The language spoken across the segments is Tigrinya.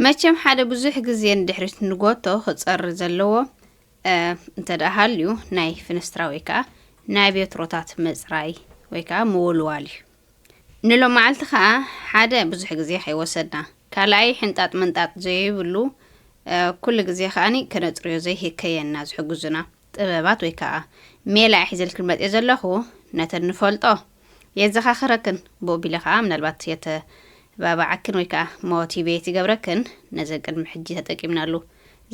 መቸም ሓደ ብዙሕ ግዜ ንድሕሪት ንጎቶ ክጸሪ ዘለዎ እንተ ደኣ ሃልዩ ናይ ፍንስትራ ወይ ከኣ ናይ ቤትሮታት ምጽራይ ወይ ከኣ ምውልዋል እዩ። ንሎም መዓልቲ ከኣ ሓደ ብዙሕ ግዜ ከይወሰድና፣ ካልኣይ ሕንጣጥ ምንጣጥ ዘይብሉ ኩሉ ግዜ ከኣኒ ክነጽርዮ ዘይህከየና ዝሕግዙና ጥበባት ወይ ከኣ ሜላ ሒዘልክን መጽየ ዘለኹ። ነተን ንፈልጦ የዘኻኽረክን፣ ብኡ ቢለ ከኣ ምናልባት የተባባዓክን ወይ ከኣ ሞቲቬት ይገብረክን። ነዘን ቅድሚ ሕጂ ተጠቂምናሉ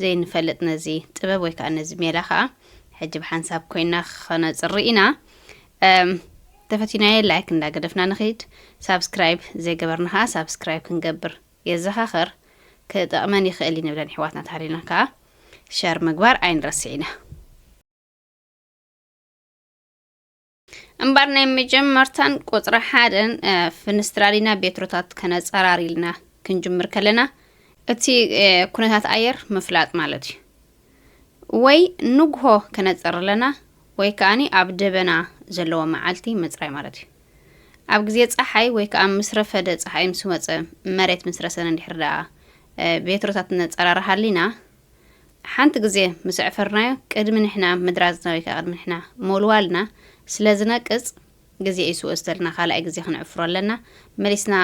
ዘይንፈልጥ ነዚ ጥበብ ወይ ከኣ ነዚ ሜላ ከኣ ሕጂ ብሓንሳብ ኮይና ኸነጽሪ ኢና። ተፈቲናዮ ላይክ እንዳገደፍና ንኺድ። ሳብስክራይብ ዘይገበርና ከኣ ሳብስክራይብ ክንገብር የዘኻኽር። ክጠቕመን ይኽእል እዩ ንብለን ኣሕዋትና ተሃሊና ከኣ ሸር ምግባር ኣይንረስዕ ኢና። እምበር ናይ መጀመርታን ቁጽሪ ሓደን ፍንስትራሊና ቤትሮታት ከነጸራር ኢልና ክንጅምር ከለና እቲ ኩነታት ኣየር ምፍላጥ ማለት እዩ። ወይ ንግሆ ከነጸር ኣለና ወይ ከኣኒ ኣብ ደበና ዘለዎ መዓልቲ ምጽራይ ማለት እዩ። ኣብ ግዜ ጸሓይ ወይ ከኣ ምስ ረፈደ ጸሓይ ምስ ወጸ መሬት ምስ ረሰነ እንድሕር ደኣ ቤትሮታት ነጸራርሃ ኣሊና ሓንቲ ግዜ ምስ ኣዕፈርናዮ ቅድሚ ንሕና ምድራዝና ወይ ከኣ ቅድሚ ንሕና ምውልዋልና ስለ ዝነቅጽ ግዜ እዩ ዝወስደልና። ካልኣይ ግዜ ክንዕፍሮ ኣለና። መሊስና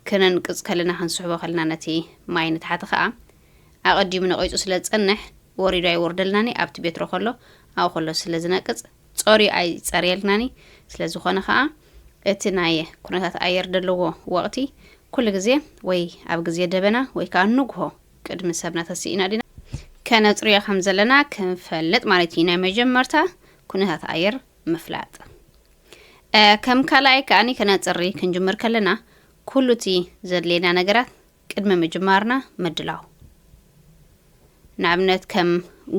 ክነንቅጽ ከለና ክንስሕቦ ከለና ነቲ ማይ ንታሕቲ ከኣ ኣቐዲሙ ነቒጹ ስለ ዝጸንሕ ወሪዱ ኣይወርደልናኒ። ኣብቲ ቤትሮ ከሎ ኣብኡ ከሎ ስለ ዝነቅጽ ጸርዩ ኣይጸርየልናኒ። ስለ ዝኾነ ከኣ እቲ ናይ ኩነታት ኣየር ዘለዎ ወቕቲ ኩሉ ግዜ ወይ ኣብ ግዜ ደበና ወይ ከኣ ንግሆ ቅድሚ ሰብና ተስኢና ዲና ከነጽርዮ ከም ዘለና ክንፈልጥ ማለት እዩ። ናይ መጀመርታ ኩነታት ኣየር ምፍላጥ። ከም ካልኣይ ከኣኒ ከነጽሪ ክንጅምር ከለና ኩሉ እቲ ዘድልየና ነገራት ቅድሚ ምጅማርና ምድላው። ንኣብነት ከም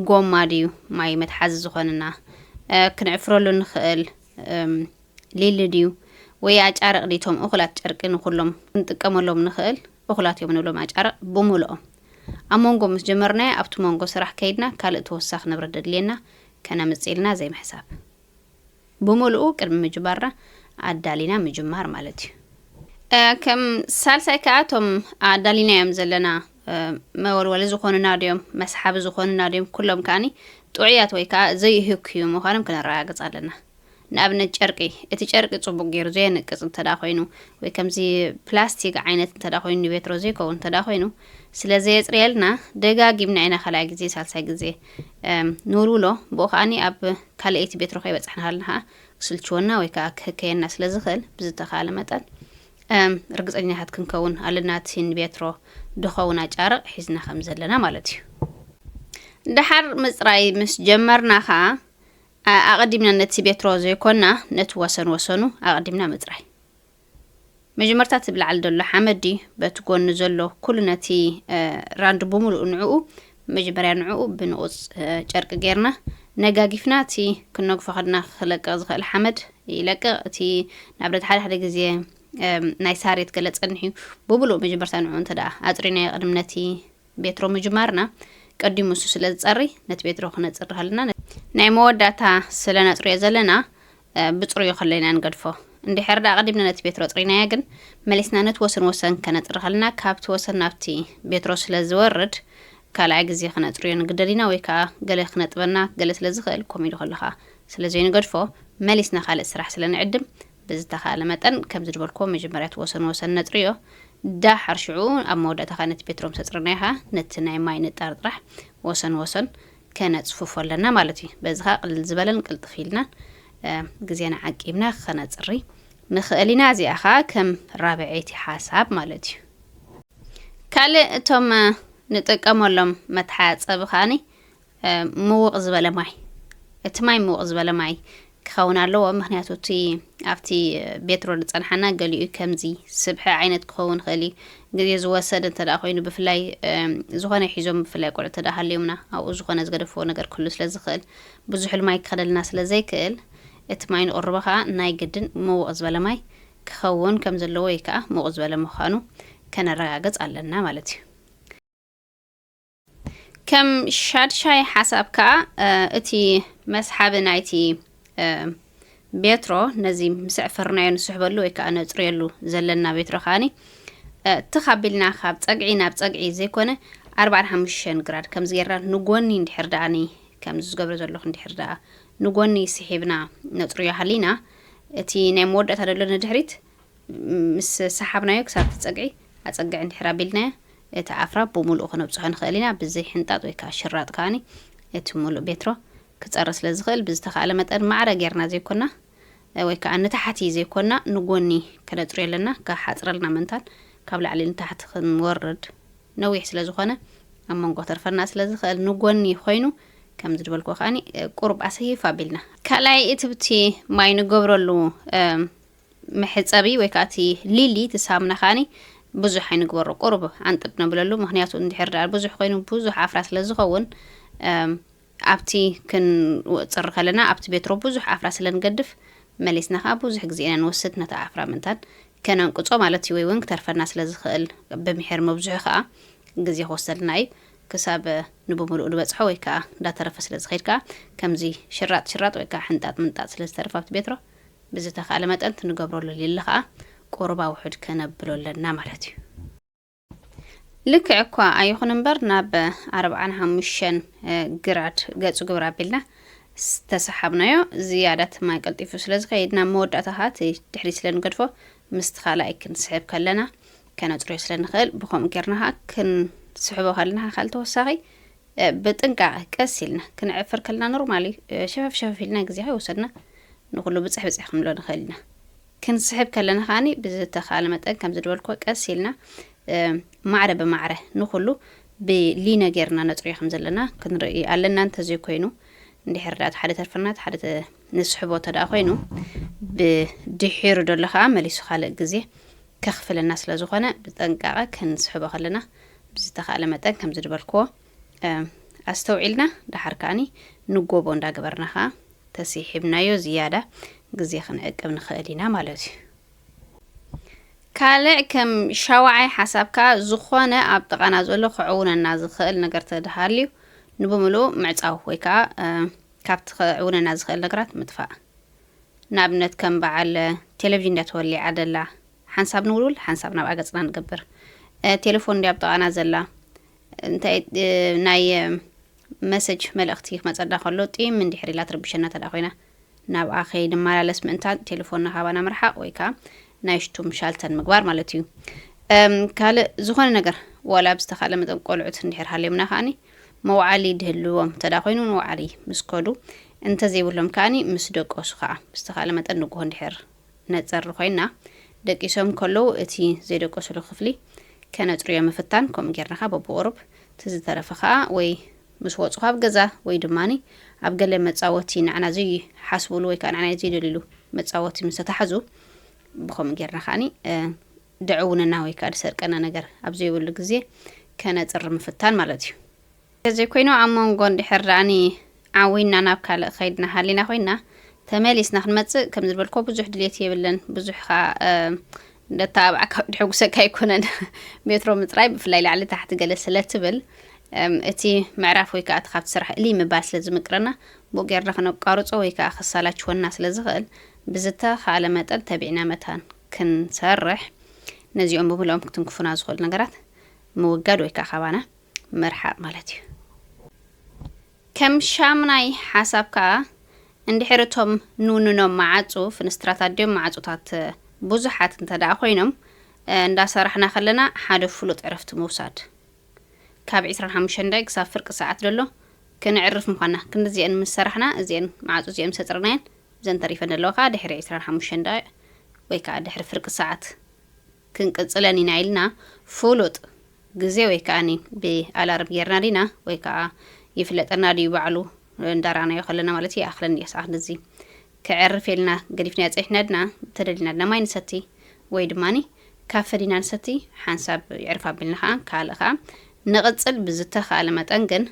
ጎማ ድዩ ማይ መትሓዚ ዝኾንና፣ ክንዕፍረሉ ንኽእል ሊሊ ድዩ ወይ ኣጫርቕ ድዩ፣ እቶም እኹላት ጨርቂ ንኹሎም ክንጥቀመሎም ንኽእል እኹላት እዮም ንብሎም ኣጫርቕ ብምልኦም። ኣብ መንጎ ምስ ጀመርናዮ ኣብቲ መንጎ ስራሕ ከይድና ካልእ ተወሳኺ ንብረት ደድልየና ከነምጽእ ኢልና ዘይምሕሳብ። ብምልኡ ቅድሚ ምጅማርና ኣዳሊና ምጅማር ማለት እዩ። ከም ሳልሳይ ከኣ እቶም ኣዳሊናዮም ዘለና መወልወሊ ዝኾኑና ድዮም፣ መስሓቢ ዝኾኑና ድዮም፣ ኩሎም ከኣኒ ጥዑያት ወይ ከኣ ዘይህክዩ ምዃኖም ክነረጋግጽ ኣለና። ንኣብነት ጨርቂ፣ እቲ ጨርቂ ጽቡቕ ገይሩ ዘየንቅጽ እንተ ደኣ ኮይኑ ወይ ከምዚ ፕላስቲክ ዓይነት እንተ ደኣ ኮይኑ ንቤትሮ ዘይከውን እንተ ደኣ ኮይኑ ስለ ዘየጽርየልና ደጋጊምና ኢና ካልኣይ ግዜ ሳልሳይ ግዜ ንውልውሎ። ብኡ ከኣኒ ኣብ ካልኣይቲ ቤትሮ ከይበጻሕና ሃልና ከኣ ክስልችወና ወይ ከኣ ክህከየና ስለ ዝኽእል ብዝተኻለ መጠን ርግጸኛታት ክንከውን ኣለና እቲ ንቤትሮ ድኸውን ኣጫርቕ ሒዝና ከም ዘለና ማለት እዩ። ደሓር ምጽራይ ምስ ጀመርና ከኣ ኣቐዲምና ነቲ ቤትሮ ዘይኮና ነቲ ወሰን ወሰኑ ኣቐዲምና ምጽራይ። መጀመርታ እቲ ብላዕሊ ዘሎ ሓመድ ድዩ በቲ ጎኒ ዘሎ ኩሉ ነቲ ራንድ ብምሉኡ ንዕኡ መጀመርያ ንዕኡ ብንቑጽ ጨርቂ ጌርና ነጋጊፍና እቲ ክነግፎ ከድና ክለቅቕ ዝኽእል ሓመድ ይለቅቕ። እቲ ንኣብነት ሓደ ሓደ ግዜ ናይ ሳሬት ገለ ጸንሕ እዩ ብምሉኡ መጀመርታ ንዕኡ እንተ ደኣ ኣጽሪናዮ ቅድሚ ነቲ ቤትሮ ምጅማርና ቀዲሙ እሱ ስለ ዝጸሪ ነቲ ቤትሮ ክነጽሪ ከለና ናይ መወዳእታ ስለ ነጽርዮ ዘለና ብጽሩዩ ከለና ንገድፎ። እንድሕር ደኣ ቀዲምና ነቲ ቤትሮ ጽሪናዮ ግን መሊስና ነቲ ወሰን ወሰን ከነጽሪ ከለና ካብቲ ወሰን ናብቲ ቤትሮ ስለ ዝወርድ ካልኣይ ግዜ ክነጽርዮ ንግደድ ኢና ወይ ከኣ ገለ ክነጥበና ገለ ስለ ዝኽእል ኮሚዱ ከለኻ ስለ ዘይንገድፎ መሊስና ካልእ ስራሕ ስለ ንዕድም ብዝተኻለ መጠን ከምዚ ዝበልክዎ መጀመርያ እቲ ወሰን ወሰን ነጽርዮ። ዳሓር ሽዑ ኣብ መወዳእታ ከኣ ነቲ ቤትሮ ምስ ኣጽረናዮ ከኣ ነቲ ናይ ማይ ንጣር ጥራሕ ወሰን ወሰን ከነጽፍፎ ኣለና ማለት እዩ። በዚ ከኣ ቅልል ዝበለን ቅልጥፍ ኢልናን ግዜና ዓቂብና ከነጽሪ ንኽእል ኢና። እዚኣ ከኣ ከም ራብዐይቲ ሓሳብ ማለት እዩ። ካልእ እቶም ንጥቀመሎም መተሓጸቢ ከኣኒ ምውቕ ዝበለ ማይ፣ እቲ ማይ ምውቕ ዝበለ ማይ ክኸውን ኣለዎ። ምኽንያቱ እቲ ኣብቲ ቤትሮ ዝጸንሓና ገሊኡ ከምዚ ስብሒ ዓይነት ክኸውን ይኽእል እዩ። ግዜ ዝወሰድ እንተ ደኣ ኮይኑ ብፍላይ ዝኾነ ሒዞም ብፍላይ ቆልዑ እንተ ደኣ ሃልዮምና ኣብኡ ዝኾነ ዝገደፍዎ ነገር ክህሉ ስለ ዝኽእል ብዙሕ ማይ ክኸደልና ስለ ዘይክእል እቲ ማይ ንቕርቦ ከኣ ናይ ግድን ምውቕ ዝበለ ማይ ክኸውን ከም ዘለዎ ወይ ከኣ ምውቕ ዝበለ ምዃኑ ከነረጋግጽ ኣለና ማለት እዩ። ከም ሻድሻይ ሓሳብ ከኣ እቲ መስሓቢ ናይቲ ቤትሮ ነዚ ምስ ኣዕፈርናዮ ንስሕበሉ ወይ ከኣ ነጽርየሉ ዘለና ቤትሮ ከኣኒ ትኽ ኣቢልና ካብ ጸግዒ ናብ ጸግዒ ዘይኮነ ኣርባዓን ሓሙሽተን ግራድ ከምዚ ጌርና ንጎኒ እንድሕር ደኣኒ ከምዚ ዝገብሮ ዘለኹ እንድሕር ደኣ ንጎኒ ስሒብና ነጽርዮ ሃሊና እቲ ናይ መወዳእታ ዘሎ ንድሕሪት ምስ ሰሓብናዮ ክሳብ እቲ ጸግዒ ኣጸግዒ እንድሕር ኣቢልናዮ እቲ ዓፍራ ብምሉኡ ክነብጽሖ ንኽእል ኢና። ብዘይ ሕንጣጥ ወይ ከዓ ሽራጥ ከኣኒ እቲ ሙሉእ ቤትሮ ክጸሪ ስለ ዝኽእል ብዝተኻእለ መጠን ማዕረ ጌርና ዘይኮና ወይ ከዓ ንታሕቲ ዘይኮና ንጎኒ ከነጽርዮ ኣለና። ክሓጽረልና ምእንታን ካብ ላዕሊ ንታሕቲ ክንወርድ ነዊሕ ስለ ዝኾነ ኣብ መንጎ ተርፈና ስለ ዝኽእል ንጎኒ ኮይኑ ከምዚ ዝበልኩ ከኣኒ ቁሩብ ኣሰይፍ ኣቢልና ካልኣይ እትብቲ ማይ ንገብረሉ መሕፀቢ ወይ ከዓ እቲ ሊሊ እቲ ሳምና ከኣኒ ብዙሕ ኣይንግበሮ ቁሩብ ኣንጥብ ነብለሉ ምክንያቱ እንድሕር ደኣ ብዙሕ ኮይኑ ብዙሕ ዓፍራ ስለ ዝኸውን ኣብቲ ክንፅር ከለና ኣብቲ ቤትሮ ብዙሕ ዓፍራ ስለ ንገድፍ መሊስና ከዓ ብዙሕ ግዜ ኢና ንወስድ ነቲ ዓፍራ ምእንታን ከነንቅጾ ማለት እዩ ወይ እውን ክተርፈና ስለ ዝኽእል ብምሕር ምብዝሑ ከዓ ግዜ ክወስደልና እዩ ክሳብ ንብምሉኡ ንበፅሖ ወይ ከዓ እንዳተረፈ ስለ ዝኸይድ ከዓ ከምዚ ሽራጥ ሽራጥ ወይ ከዓ ሕንጣጥ ምንጣጥ ስለ ዝተርፍ ኣብቲ ቤትሮ ብዝተኻእለ መጠን ትንገብረሉ ሊሊ ከዓ ቁርባ ውሑድ ከነብሎ ኣለና ማለት እዩ። ልክዕ እኳ ኣይኹን እምበር ናብ ኣርብዓን ሓሙሽተን ግራድ ገጹ ግብር ኣቢልና ዝተሰሓብናዮ ዝያዳ እቲ ማይ ቀልጢፉ ስለ ዝኸይድ ናብ መወዳእታ ከዓ እቲ ድሕሪት ስለ ንገድፎ ምስቲ ካልኣይ ክንስሕብ ከለና ከነጽርዮ ስለ ንኽእል ብኸምኡ ጌርና ከዓ ክንስሕቦ ከለና ከዓ ካልእ ተወሳኺ ብጥንቃቐ ቀስ ኢልና ክንዕፍር ከለና ኖርማሊ ሸፈፍ ሸፈፍ ኢልና ግዜ ከይወሰድና ንኩሉ ብፅሕ ብፅሕ ክንብሎ ንኽእል ኢና። ክንስሕብ ከለና ከዓኒ ብዝተኻለ መጠን ከም ዝድበልኮ ቀስ ኢልና ማዕረ ብማዕረ ንኩሉ ብሊነ ጌርና ነፅርዮ ከም ዘለና ክንርኢ ኣለና። እንተዘይኮይኑ እንድሕር ዳኣ ሓደ ተርፈና ሓደ ንስሕቦ ተደኣ ኮይኑ ብድሒሩ ደሎ ከዓ መሊሱ ካልእ ግዜ ከኽፍለና ስለ ዝኾነ ብጥንቃቐ ክንስሕቦ ከለና ብዝተኻለ መጠን ከም ዝድበልክዎ ኣስተውዒልና ደሓር ከዓኒ ንጎቦ እንዳገበርና ከዓ ተሲሒብናዮ ዝያዳ ግዜ ክንዕቅብ ንኽእል ኢና ማለት እዩ። ካልዕ ከም ሻውዓይ ሓሳብ ከዓ ዝኾነ ኣብ ጥቓና ዘሎ ክዕውነና ዝኽእል ነገር ተድሃልዩ ንብምሉኡ ምዕፃው ወይ ከዓ ካብቲ ክዕውነና ዝኽእል ነገራት ምጥፋእ። ንኣብነት ከም በዓል ቴሌቪዥን እንዳ ተወሊዓ ደላ ሓንሳብ ንውልውል ሓንሳብ ናብ ኣገፅና ንገብር። ቴሌፎን እንዲ ኣብ ጥቓና ዘላ እንታይ ናይ መሰጅ መልእኽቲ ክመፀና ከሎ ጢም እንድሕር ኢላ ትርብሸና ተዳ ኮይና ናብኣ ከይንመላለስ ምእንታን ቴሌፎንና ካባና ምርሓቕ ወይ ከዓ ናይ ሽቱም ሻልተን ምግባር ማለት እዩ። ካልእ ዝኾነ ነገር ዋላ ብዝተኻለ መጠን ቆልዑት እንድሕር ሃልዮምና ከዓኒ መውዓሊ ድህልዎም ተዳ ኮይኑ መውዓሊ ምስ ከዱ እንተዘይብሎም ከዓኒ ምስ ደቀሱ ከዓ ብዝተኻለ መጠን ንግሆ እንድሕር ነፀሪ ኮይና ደቂሶም ከለዉ እቲ ዘይደቀሱሉ ክፍሊ ከነፅርዮ ምፍታን ከምኡ ጌርና ከዓ በብቁሩብ እቲ ዝተረፈ ከዓ ወይ ምስ ወፁ ካብ ገዛ ወይ ድማ ኣብ ገለ መፃወቲ ንዓና ዘይሓስብሉ ወይ ከዓ ንዓና ዘይደልሉ መፃወቲ ምስ ተታሕዙ ብከምኡ ጌርና ከዓኒ ድዕውንና ወይ ከዓ ድሰርቀና ነገር ኣብ ዘይብሉ ግዜ ከነፅሪ ምፍታን ማለት እዩ። እንተዘይኮይኑ ኣብ መንጎ እንድሕር ደኣኒ ዓዊና ናብ ካልእ ከይድና ሃሊና ኮይና ተመሊስና ክንመፅእ ከም ዝበልኮ ብዙሕ ድሌት የብለን። ብዙሕ ከዓ ደተባብዓካ ድሕጉሰካ ኣይኮነን። ሜትሮ ምፅራይ ብፍላይ ላዕሊ ታሕቲ ገለ ስለ ትብል እቲ ምዕራፍ ወይ ከዓ እቲ ካብቲ ስራሕ እሊ ምባል ስለ ዝምቅረና ብኡ ጌርና ክነቋርፆ ወይ ከዓ ክሰላችወና ስለ ዝኽእል ብዝተኻለ መጠን ተቢዕና መታን ክንሰርሕ ነዚኦም ብምልኦም ክትንክፉና ዝኽእሉ ነገራት ምውጋድ ወይ ከዓ ካባና ምርሓቕ ማለት እዩ። ከም ሻምናይ ሓሳብ ከዓ እንድሕር እቶም ንውንኖም መዓፁ ፍንስትራት ኣድዮም መዓፁታት ብዙሓት እንተ ደኣ ኮይኖም እንዳሰራሕና ከለና ሓደ ፍሉጥ ዕረፍቲ ምውሳድ ካብ ዕስራን ሓሙሽተን ደቂቕ ክሳብ ፍርቂ ሰዓት ደሎ ክንዕርፍ ምዃንና ክንዲ እዚአን ምስ ሰራሕና እዚአን መዓፁ እዚአን ምስ ኣፅረናየን እዘን ተሪፈን ዘለዋ ከዓ ድሕሪ ዕስራን ሓሙሽተን ደቂቕ ወይ ከዓ ድሕሪ ፍርቂ ሰዓት ክንቅፅለን ኢና ኢልና ፍሉጥ ግዜ ወይ ከዓ ብኣላርም ጌርና ዲና ወይ ከዓ ይፍለጠና ድዩ ባዕሉ እንዳራናዮ ከለና ማለት ይኣኽለን እየ ሰዓት ንዚ ክዕርፍ ኢልና ገዲፍና ፀሒና ድና ተደሊና ድና ማይ ንሰቲ ወይ ድማ ካፈ ዲና ንሰቲ ሓንሳብ ይዕርፍ ኣቢልና ከዓ ካልእ ከዓ ንቕፅል ብዝተኻለ መጠን ግን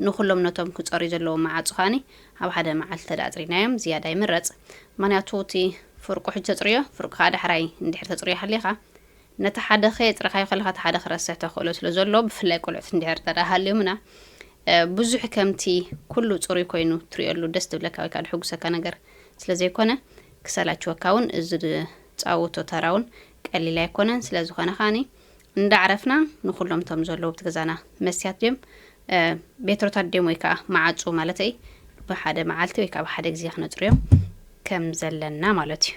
ንኩሎም ነቶም ክፀርዩ ዘለዎም መዓፁ ከዓኒ ኣብ ሓደ መዓልቲ ተዳፅሪናዮም ዝያዳ ይምረፅ። ምክንያቱ እቲ ፍርቁ ሕጂ ተፅርዮ ፍርቁ ከዓ ዳሕራይ እንድሕር ተፅርዮ ሃሊኻ ነቲ ሓደ ከየፅረኻዮ ከለካ እቲ ሓደ ክረስሕ ተኽእሎ ስለ ዘሎ ብፍላይ ቆልዑት እንድሕር ተዳ ሃልዮምና ብዙሕ ከምቲ ኩሉ ፅሩይ ኮይኑ ትሪኦሉ ደስ ትብለካ ወይ ከዓ ድሕጉሰካ ነገር ስለ ዘይኮነ ክሰላችወካ እውን እዚ ዝፃውቶ ተራ እውን ቀሊል ኣይኮነን። ስለ ዝኾነ ከዓኒ እንዳዕረፍና ንኹሎም እቶም ዘለዉ ኣብቲ ገዛና መስትያት ድዮም፣ እ፣ ቤትሮታት ድዮም ወይ ከዓ መዓጹ ማለተይ ብሓደ መዓልቲ ወይ ከዓ ብሓደ ግዜ ክነጽርዮም ከም ዘለና ማለት እዩ።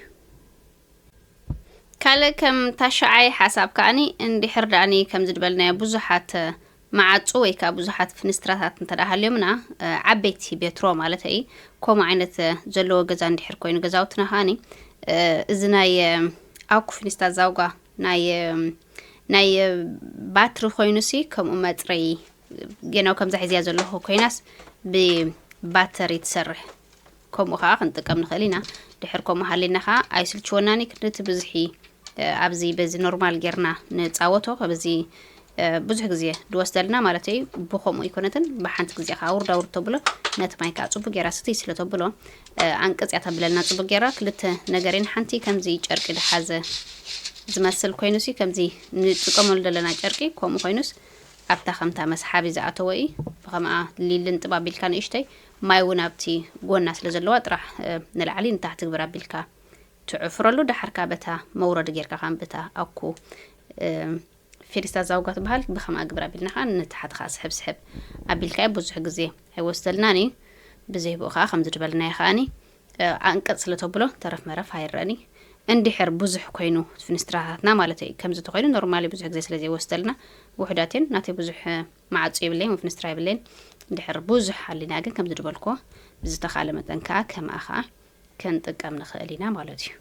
ካልእ ከም ታሽዓይ ሓሳብ ከኣኒ እንድሕር ደኣኒ ከምዚ ዝበልናዮ ብዙሓት መዓጹ ወይ ከዓ ብዙሓት ፍንስትራታት እንተ ደኣ ሃልዮምና፣ እ፣ ዓበይቲ ቤትሮ ማለተይ ከምኡ ዓይነት፣ እ፣ ዘለዎ ገዛ እንድሕር ኮይኑ ገዛውትና ከኣኒ፣ እ፣ እዚ ናይ፣ እ፣ ኣኩ ፍንስታ ዛውጋ ናይ፣ እ፣ ናይ፣ እ፣ ባትሪ ኮይኑሲ ከምኡ መጽረዪ ጌናው ከምዛ ሒዝያ ዘለኹ ኮይናስ ብባተሪ ትሰርሕ። ከምኡ ከዓ ክንጥቀም ንኽእል ኢና። ድሕር ከምኡ ሃሊና ከዓ ኣይስልችወናን እዩ። ክንድቲ ብዝሒ፣ እ፣ ኣብዚ በዚ ኖርማል ጌርና ንጻወቶ። ከብዚ፣ እ፣ ብዙሕ ግዜ ድወስደልና ማለት እዩ። ብኸምኡ ኣይኮነትን፣ ብሓንቲ ግዜ ከዓ ውርድ ኣውርድ ተብሎ፣ ነቲ ማይ ከዓ ጽቡቅ ጌራ ስትይ ስለ ተብሎ፣ እ፣ ኣንቅጽ እያ ተብለልና ጽቡቅ ጌራ። ክልተ ነገር እየን። ሓንቲ ከምዚ ጨርቂ ድሓዘ ዝመስል ኮይኑሲ፣ ከምዚ ንጥቀመሉ ዘለና ጨርቂ ከምኡ ኮይኑስ፣ ኣብታ ከምታ መስሓቢ ዝኣተወ እዩ። ብኸምኣ ሊልን ጥብ ኣቢልካ ንእሽተይ ማይ እውን ኣብቲ ጎና ስለ ዘለዋ ጥራሕ፣ እ፣ ንላዕሊ ንታሕቲ ግብር ኣቢልካ ትዕፍረሉ። ደሓርካ በታ መውረዲ ጌርካ ከም በታ ኣኩ፣ እ፣ ፌሪስታ ዛውጋ ትበሃል ብኸምኣ ግብር ኣቢልና ከዓ ንታሕቲ ከዓ ስሕብ ስሕብ ኣቢልካዮ ብዙሕ ግዜ ኣይወስደልናን እዩ። ብዘይ ብኡ ከዓ ከምዚ ድበልናዮ ከዓኒ፣ እ፣ ኣንቅጽ ስለ ተብሎ ተረፍ መረፍ ኣይረኣን እዩ። እንድሕር ብዙሕ ኮይኑ ፍንስትራታትና ማለት እዩ። ከምዚ ተኮይኑ ኖርማሊ ብዙሕ ግዜ ስለ ዘይወስደልና ውሑዳት እየን። ናተይ ብዙሕ፣ እ፣ ማዕጾ የብለይን ወይ ፍንስትራ የብለይን። እንድሕር ብዙሕ ሃሊና ግን ከምዚ ድበልክዎ ብዝተኻለ መጠን ከዓ ከምኣ ከዓ ክንጥቀም ንኽእል ኢና ማለት እዩ።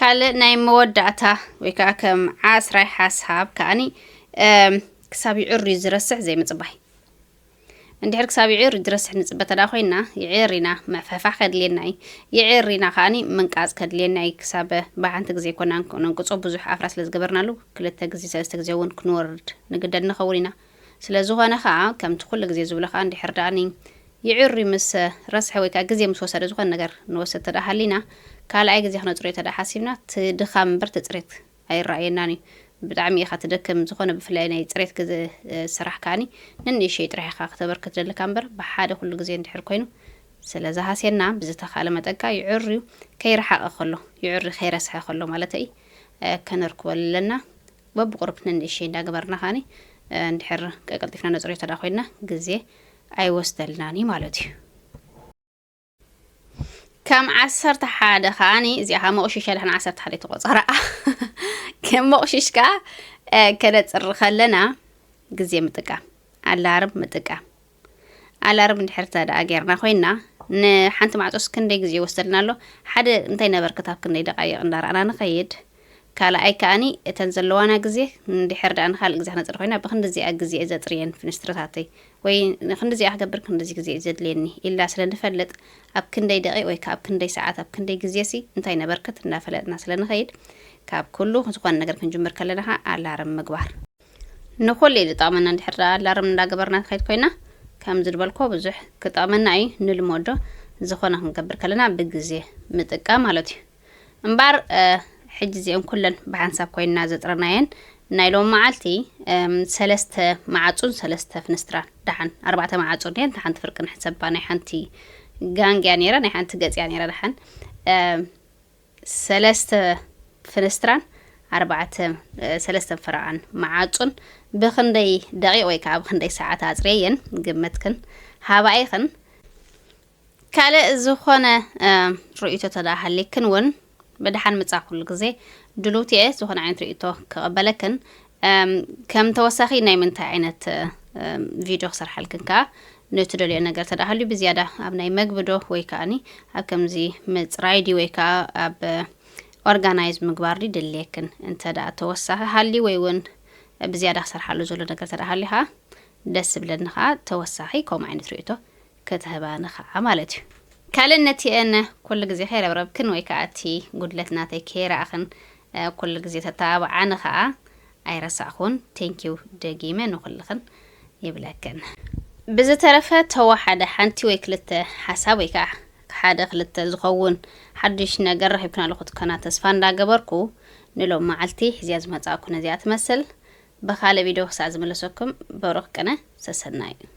ካልእ ናይ መወዳእታ ወይ ከዓ ከም ዓስራይ ሓሳብ ከዓኒ፣ እም፣ ክሳብ ይዕርዩ ዝረስሕ ዘይምጽባይ። እንድሕር ክሳብ ይዕር ዝረስሕ ንጽበ ተዳ ኮይና፣ ይዕር ኢና፣ ምሕፍሕፋሕ ከድልየና እዩ። ይዕር ኢና ከዓኒ ምንቃጽ ከድልየና እዩ። ክሳብ ብሓንቲ ግዜ ኮና ንክ-፣ ነንቅጾ ብዙሕ ኣፍራ ስለ ዝገበርናሉ፣ ክልተ ግዜ፣ ሰለስተ ግዜ እውን ክንወርድ ንግደድ ንኸውን ኢና። ስለ ዝኾነ ከኣ፣ ከምቲ ኩሉ ግዜ ዝብሎ ከኣ፣ እንድሕር ደኣኒ ይዕሪ ምስ ረስሐ ወይ ከኣ ግዜ ምስ ወሰደ፣ ዝኾነ ነገር ንወስድ ተደኣ ሃሊና፣ ካልኣይ ግዜ ክነጽርዮ ተደኣ ሓሲብና፣ እቲ ድኻም እምበር እቲ ጽሬት ኣይረኣየናን እዩ። ብጣዕሚ ኢኻ ትደክም፣ ዝኾነ ብፍላይ ናይ ጽሬት ግዜ፣ እ፣ ስራሕ ከኣኒ ነንእሽተይ ጥራሕ ኢኻ ክተበርክት ዘለካ እምበር፣ ብሓደ ኩሉ ግዜ እንድሕር ኮይኑ ስለ ዝሃስየና፣ ብዝተኻለ መጠን ከኣ ይዕርዩ ከይረሓቐ ከሎ፣ ይዕሪ ከይረስሐ ከሎ ማለተይ፣ እ፣ ከነርክበሉ ኣለና። በብቁሩብ ነንእሽተይ እንዳገበርና ከኣኒ፣ እ፣ እንድሕር ቀልጢፍና ነጽርዮ ተደኣ ኮይንና ግዜ ኣይወስደልናን እዩ ማለት እዩ። ከም ዓሰርተ ሓደ ከኣኒ፣ እዚኣ ከኣ መቑሽሽ እያ፣ ደሕና ዓሰርተ ሓደ ተቖጸራ። ከም መቑሽሽ ከኣ፣ እ፣ ከነጽሪ ከለና ግዜ ምጥቃም፣ ኣላርም ምጥቃም። ኣላርም እንድሕር ተደኣ ጌርና ኮይንና፣ ንሓንቲ ማዕጾስ ክንደይ ግዜ ይወስደልና ኣሎ? ሓደ እንታይ ነበርክት ኣብ ክንደይ ደቃይቕ እንዳረኣና ንኸይድ። ካልኣይ ከኣኒ፣ እተን ዘለዋና ግዜ እንድሕር ደኣ ንኻልእ ግዜ ክነጽሪ ኮይና፣ ብክንድዚኣ ግዜ እየ ዘጽርየን ፍንስትርታተይ፣ ወይ ንክንድዚኣ ክገብር ክንድዚ ግዜ እዩ ዘድልየኒ ኢልና ስለ ንፈልጥ፣ ኣብ ክንደይ ደቂቕ ወይ ከኣ ኣብ ክንደይ ሰዓት፣ ኣብ ክንደይ ግዜሲ እንታይ ነበርክት እናፈለጥና ስለ ንኸይድ፣ ካብ ኩሉ ዝኾነ ነገር ክንጅምር ከለና ከኣ ኣላርም ምግባር። ንኹሉ እዩ ዝጠቕመና። እንድሕር ደኣ ኣላርም እንዳገበርና ትኸይድ ኮይና፣ ከምዚ ዝበልኮ ብዙሕ ክጠቕመና እዩ። ንልመዶ፣ ዝኾነ ክንገብር ከለና ብግዜ ምጥቃም ማለት እዩ። እምበኣር፣ እ፣ ሕጂ እዚአን ኩለን ብሓንሳብ ኮይንና ዘጥረናየን ናይ ሎም መዓልቲ፣ እም፣ ሰለስተ መዓጹን ሰለስተ ፍንስትራን፣ ደሓን ኣርባዕተ መዓጹ እንድየን፣ ደሓን ትፍርቂ ንሕሰባ። ናይ ሓንቲ ጋንግ እያ ነይራ፣ ናይ ሓንቲ ገጽ እያ ነይራ። ደሓን፣ እም፣ ሰለስተ ፍንስትራን ኣርባዕተ፣ እ፣ ሰለስተ ፍረቓን መዓጹን ብኽንደይ ደቂቕ ወይ ከኣ ብኽንደይ ሰዓት ኣጽርየየን ግምትክን ሃባ ኢኽን። ካልእ ዝኾነ፣ እ፣ ርእይቶ ተደኣ ሃልይክን እውን ብደሓን ምጻ። ኩሉ ግዜ ድሉውቲ እየ ዝኾነ ዓይነት ርእይቶ ክቕበለክን። እም፣ ከም ተወሳኺ ናይ ምንታይ ዓይነት፣ እም፣ ቪድዮ ክሰርሓልክን ከኣ ንትደልዮ ነገር ተደኣ ሃልዩ ብዝያዳ ኣብ ናይ መግቢ ዶ ወይ ከኣኒ ኣብ ከምዚ ምጽራይ ድዩ ወይ ከኣ ኣብ ኦርጋናይዝ ምግባር ድዩ ድልየክን እንተ ደኣ ተወሳኺ ሃልዩ ወይ እውን ብዝያዳ ክሰርሓሉ ዘሎ ነገር ተደኣ ሃልዩ ከኣ ደስ ዝብለኒ ከኣ ተወሳኺ ከምኡ ዓይነት ርእይቶ ክትህባኒ ከኣ ማለት እዩ። ካልእ ነቲአን ኩሉ ግዜ ከይረብረብክን ወይ ከኣ እቲ ጉድለት ናተይ ከይረኣኽን፣ እ፣ ኩሉ ግዜ ተተባብዓኒ ከኣ ኣይረሳዕኹን። ቴንኪው ደጊመ ንኹልኽን ይብለክን። ብዝተረፈ ተወሓደ ሓንቲ ወይ ክልተ ሓሳብ ወይ ከኣ ሓደ ክልተ ዝኸውን ሓድሽ ነገር ረኺብክናሉ ክትኮና ተስፋ እንዳገበርኩ፣ ንሎም መዓልቲ ሒዝያ ዝመጻእኩ ነዚኣ ትመስል። ብኻልእ ቪድዮ ክሳዕ ዝምለሰኩም፣ ብሩኽ ቅነ፣ ሰሰናዩ።